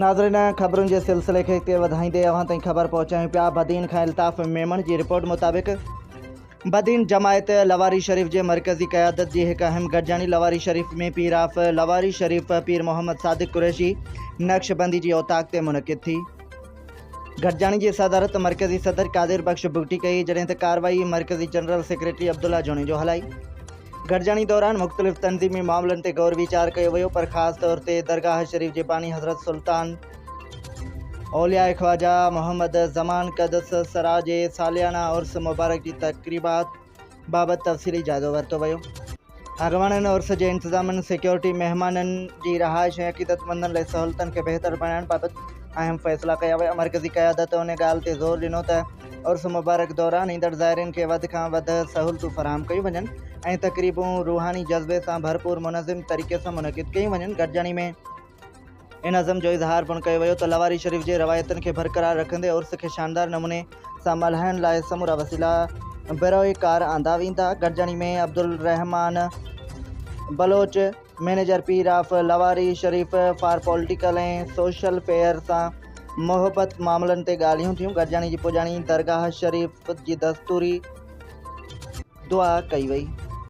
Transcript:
ناظرين خبرن جي سلسلي کي اڳتي وڌائيندي اوهان تائين خبر پهچايون پيا بدين کان الطاف ميمڻ جي رپورٽ مطابق بدين جماعت لواري شريف جي مرڪزي قيادت جي هڪ اهم گڏجاڻي لواري شريف ۾ پير آف لواري شريف پير محمد صادق قريشي نقشبندي جي اوطاق تي منعقد ٿي. گڏجاڻي جي صدارت مرڪزي صدر قادر بخش بگٽي ڪئي جڏهن ته ڪارروائي مرڪزي جنرل سيڪريٽري عبدالله جوڻيجو هلائي. گڏجاڻي دوران مختلف تنظيمي معاملن تي غور ويچار ڪيو ويو پر خاص طور تي درگاهه شريف جي باني حضرت سلطان اولياء خواجه محمد زمان قدس سرا جي ساليانه عرس مبارڪ جي تقريبات بابت تفصيلي جائزو ورتو ويو. اڳواڻن عرس جي انتظامن، سيڪيورٽي، مهمانن جي رهائش ۽ عقيدتمندن لاء سهولتن کي بهتر بڻائڻ بابت اهم فيصلا ڪيا ويا. مرڪزي قيادت ان ڳالهه تي زور ڏنو ته عرس مبارڪ دوران ايندڙ زائرين کي وڌ کان وڌ سهولتون فراهم ڪيون وڃن ۽ تقريبون روحاني جذبي سان ڀرپور منظم طريقي سان منعقد ڪيون وڃن. گڏجاڻي ۾ ان عزم جو اظهار پڻ ڪيو ويو ته لواري شريف جي روايتن کي برقرار رکندي عرس کي شاندار نموني سان ملهائڻ لاء سمورا وسيلا بروئي ڪار آندا ويندا. گڏجاڻي ۾ Abdulrahman Baloch, manager Pir of Lawari Sharif for political ۽ social affair سان محبت معاملن تي ڳالهيون ٿيون، گڏجاڻي جي پڄاڻي درگاهه شريف جي دستوري دعا ڪئي وئي.